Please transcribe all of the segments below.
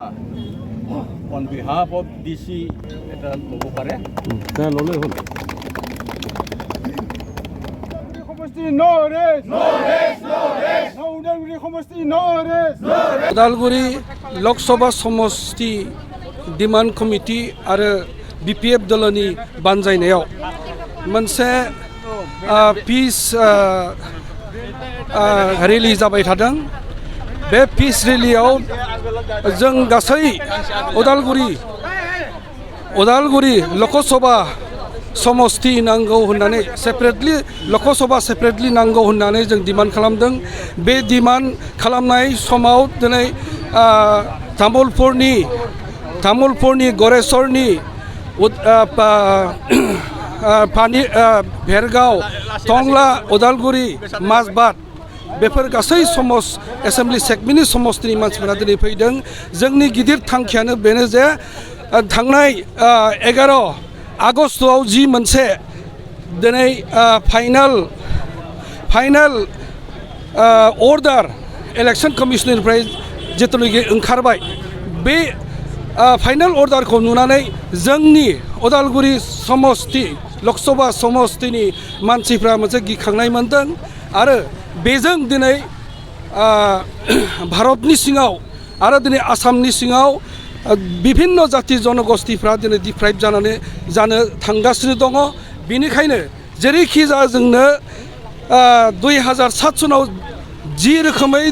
On behalf of DC, এটা লোগো পারে হ্যাঁ ললে হল সমষ্টি নো রেস নো রেস নো রেস উদালগুৰি সমষ্টি নো রেস उदालगुरि लकसभा समष्टि डिमान्ड कमिटि आरो BPF दलनि बानजायनायाव मोनसे पिस रेलि जाबाय थादों। बे पिस रेलियाव जों गासै उदालगुरि लकसभा समष्टि नांगौ होननानै सेपारेटलि लकसभा सेपारेटलि नांगौ होननानै जों डिमान्ड खालामदों। बे डिमान्ड खालामनाय समाव दिनै तामुलपुरनि गरेस्वरनि भेरगाव टंला उदालगुरि माजबाद बेफोर गासै एसेम्बलि सेगमेन्टनि समष्टिनि मानसिफोरा दिनै फैदों। जोंनि गिदिर थांखियानो बेनो जे थांनाय 11 आगस्तआव जि मोनसे दिनै फाइनाल अर्डार इलेक्शन कमिशननिफ्राय जितुनिखि ओंखारबाय बे फाइनाल अर्डारखौ नुनानै जोंनि उदालगुरि समष्टि लकसभा समष्टिनि मानसिफ्रा मोनसे गिखांनाय मोनदों आरो बेजों दिनै भारतनि सिङाव आरो दिनै आसामनि सिङाव विभिन्न जाति जनगोष्ठीफ्रा दिनै डिप्राइभ जानो थांगासिनो दङ। बेनिखायनो जेरैखि जा जोंनो 2007 सनाव जि रोखोमै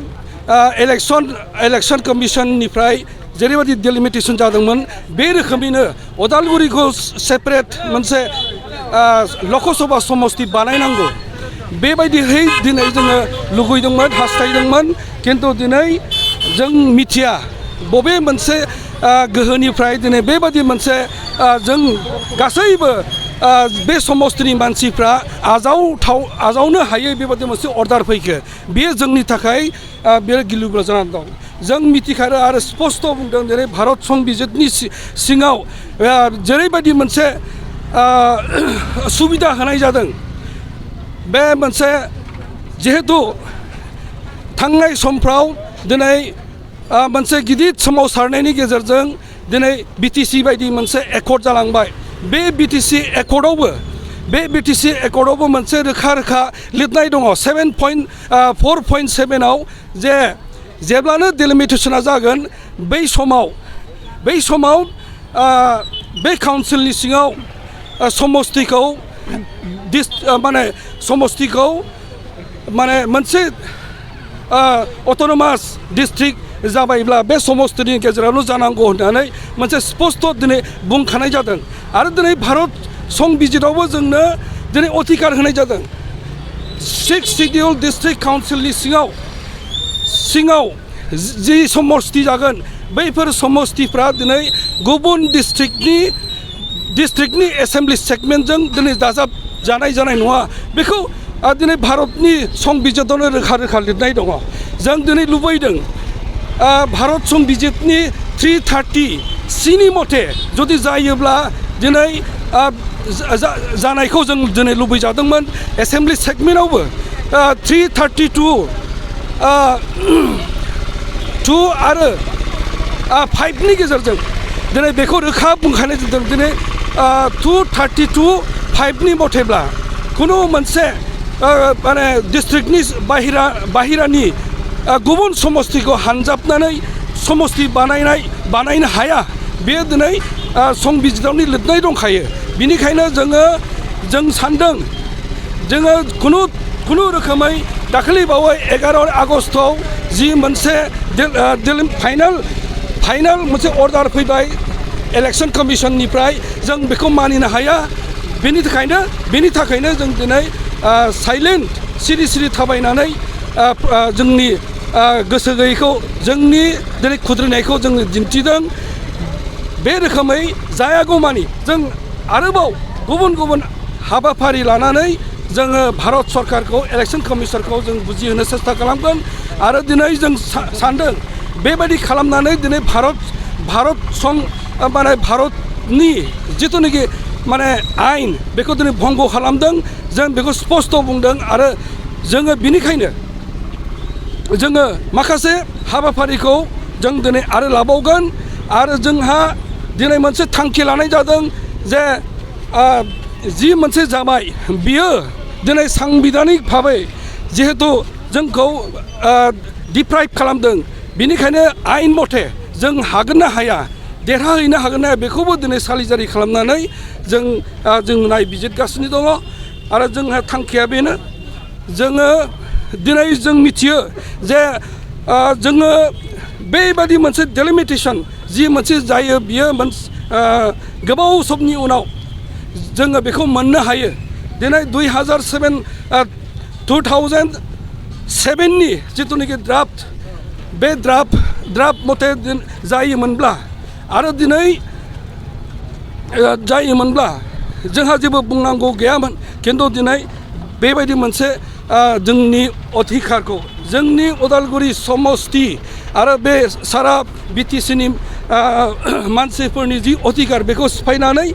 इलेक्शन कमिशननिफ्राय जेरैबायदि डेलिमिटेसन जादोंमोन बे रोखोमैनो उदालगुरिखौ सेपारेट मोनसे लकसभा समष्टि बानायनांगौ बेबायदिहै दिनै जोङो लुगैदोंमोन हास्थायदोंमोन। खिन्थु दिनै जों मिथिया बबे मोनसे गोहोनिफ्राय दिनै बेबायदि मोनसे जों गासैबो बे समष्टिनि मानसिफ्रा आजावनो हायै बेबायदि मोनसे अर्डार फैखो बेयो जोंनि थाखाय बेयो गिलुबालु जानानै दं। जों मिथिखायो आरो स्पष्ट बुंदों जेरै भारत संबिजितनि सिङाव जेरैबायदि मोनसे सुबिदा होनाय जादों बे मोनसे जिहेतु थांनाय समफ्राव दिनै मोनसे गिदिर सोमावसारनायनि गेजेरजों दिनै BTC बायदि मोनसे एकर्ड जालांबाय। बे BTC एकर्डआवबो मोनसे रोखा लिरनाय दङ 4.7 आव जे जेब्लानो डेलिमिटेसना जागोन बै समाव बे काउन्सिलनि सिङाव समष्टिखौ मोनसे अट'नमास डिस्ट्रिक्ट जाबायब्ला बे समष्टिनि गेजेरावनो जानांगौ होननानै मोनसे स्पष्ट दिनै बुंखानाय जादों। आरो दिनै भारत संबिजितावबो जोंनो दिनै अधिकार होनाय जादों 6 शिडिउल डिस्ट्रिक्ट काउन्सिलनि सिङाव जि समष्टि जागोन बैफोर समष्टिफ्रा दिनै गुबुन डिस्ट्रिक्टनि एसेम्बलि सेगमेन्टजों दिनै दाजाब जानाय नङा। बेखौ दिनै भारतनि संबिजितावनो रोखा लिरनाय दङ। जों दिनै लुबैदों भारत संबिजितनि 330(c) मथे जुदि जायोब्ला दिनै जानायखौ जों दिनै लुबैजादोंमोन। एसेम्बलि सेगमेन्टआवबो 332 आरो 5नि गेजेरजों दिनै बेखौ रोखा बुंखानाय जादों। दिनै 232(5) मथेब्ला खुनु मोनसे डिस्ट्रिक्टनि बाहिरानि गुबुन समष्टिखौ हानजाबनानै समष्टि बानायनो हाया बे दिनै संबिजितावनि लिरनाय दंखायो। बेनिखायनो जों सानदों जोङो खुनु रोखोमै दाखालिबावै 11 आगस्तआव जि मोनसे फाइनाल मोनसे अर्डार फैबाय इलेक्शन कमिशननिफ्राय जों बेखौ मानिनो हाया। बेनि थाखायनो जों दिनै साइलेन्ट सिरि थाबायनानै जोंनि गोसो गैयैखौ जोंनि दिनै खुद्रिनायखौ जों दिन्थिदों। बे रोखोमै जायागौमानि जों आरोबाव गुबुन हाबाफारि लानानै जोङो भारत सरकारखौ इलेक्शन कमिशनखौ जों बुजिहोनो सेस्था खालामगोन। आरो दिनै जों सानदों बेबायदि खालामनानै दिनै भारतनि जिथुनाखि आयेन बेखौ दिनै भंग खालामदों। जों बेखौ स्पष्ट बुंदों आरो जोङो बेनिखायनो जोङो माखासे हाबाफारिखौ जों दिनै आरो लाबावगोन आरो जोंहा दिनै मोनसे थांखि लानाय जादों जे जि मोनसे जाबाय बियो दिनै सांबिधानिक भाबै जिहेतु जोंखौ डिप्राइभ खालामदों बेनिखायनो आयेन मथे जों हागोन ना हाया देरहाहैनो हागोन ना बेखौबो दिनै सालिजारि खालामनानै जों नायबिजिरगासिनो दङ आरो जोंहा थांखिया बेनो जोङो दिनै जों मिथियो जे जोङो बेबादि मोनसे डेलिमिटेसन जि मोनसे जायो बियो गोबाव समनि उनाव जोङो बेखौ मोननो हायो दिनै 2007नि जिथुनाखि ड्राफ्ट बे ड्राफ्ट मथे जायोमोनब्ला आरो दिनै जायोमोनब्ला जोंहा जेबो बुंनांगौ गैयामोन खिन्थु दिनै बेबायदि मोनसे जोंनि अधिकारखौ जोंनि उदालगुरि समस्ति आरो बे सारा BTCनि मानसिफोरनि जि अधिकार बेखौ सिफायनानै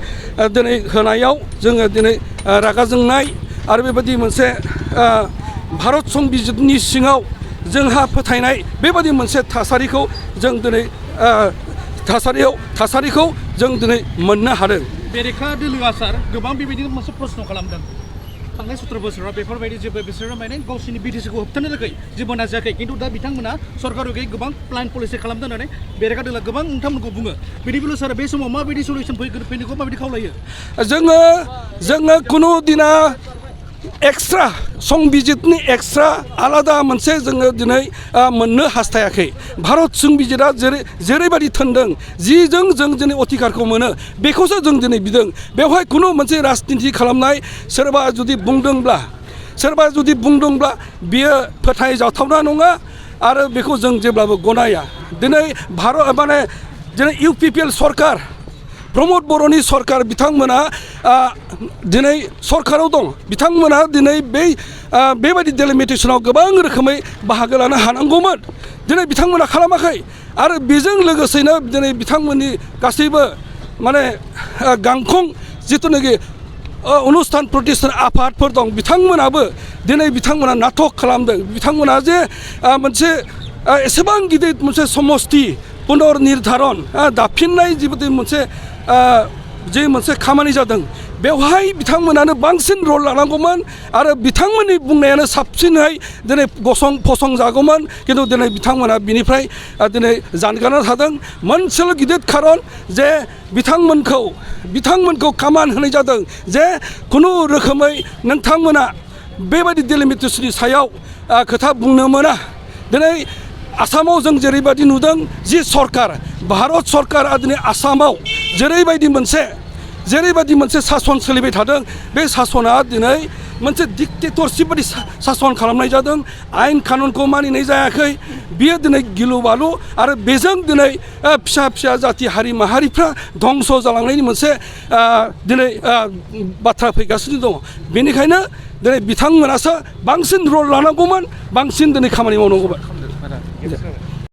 दिनै होनायाव जोङो दिनै रागा जोंनाय आरो बेबायदि मोनसे भारत संबिजितनि सिङाव जोंहा फोथायनाय बेबायदि मोनसे थासारिखौ जों दिनै थासारिखौ जों दिनै मोननो हादों। बेरेखा दोलोआ सार गोबां बेबायदिनो मोनसे प्रश्न खालामदों थांनाय 17 बोसोराव बेफोरबायदि जेबो बिसोरो माने गावसिनि BTCखौ होबथानो थाखाय जेबो नाजायाखै खिन्थु दा बिथांमोना सरकाराव गोबां प्लान पलिसि खालामदों होननानै बेरेखा दोलोआ गोबां नोंथांमोनखौ बुङो बिदिब्ला सार बे समाव माबायदि सलिउसन फैनायखौ माबायदि खावलायो जोङो कुनु दिना एक्सट्रा संबिजितनि एक्सट्रा आलादा मोनसे जोङो दिनै मोननो हास्थायाखै भारत संबिजितआ जेरैबायदि थोनदों जिजों जों दिनै अधिकारखौ मोनो बेखौसो जों दिनै बिदों बेवहाय खुनु मोनसे राजनिति खालामनाय सोरबा जुदि बुंदोंब्ला बियो फोथायजाथावना नङा आरो बेखौ जों जेब्लाबो गनाया दिनै माने दिनै UPPL सरकार प्रमद बर'नि सरकार बिथांमोना दिनै सरकाराव दं बिथांमोना दिनै बेबायदि डेलिमिटेसनाव गोबां रोखोमै बाहागो लानो हानांगौमोन दिनै बिथांमोना खालामाखै आरो बेजों लोगोसेनो दिनै बिथांमोननि गासैबो माने गांखं जिथुनाखि अनुस्थान प्रतिष्ठान आफादफोर दं बिथांमोनाबो दिनै बिथांमोना नाटक खालामदों बिथांमोना जे मोनसे एसेबां गिदिर मोनसे समस्ति पुनर निर्धारन दाफिननाय जिबायदि मोनसे खामानि जादों बेवहाय बिथांमोनानो बांसिन रल लानांगौमोन आरो बिथांमोननि बुंनायानो साबसिनै दिनै फसंजागौमोन खिन्थु दिनै बिथांमोना बिनिफ्राय दिनै जानगारना थादों मोनसेल' गिदिर खारन जे बिथांमोनखौ खामान होनाय जादों जे खुनु रोखोमै नोंथांमोना बेबायदि डेलिमिटेसननि सायाव खोथा बुंनो मोना दिनै आसामाव जों जेरैबायदि नुदों जि सरकार भारत सरकारा दिनै आसामाव जेरैबायदि मोनसे सासन सोलिबाय थादों बे सासना दिनै मोनसे डिक्टेटरशिप बायदि सासन खालामनाय जादों आयेन कानुनखौ मानिनाय जायाखै बियो दिनै गिलु बालु आरो बेजों दिनै फिसा जाथि हारि माहारिफ्रा धंस जालांनायनि मोनसे दिनै बाथ्रा फैगासिनो दङ बेनिखायनो दिनै बिथांमोनासो बांसिन रल लानांगौमोन बांसिन दिनै खामानि मावनांगौमोन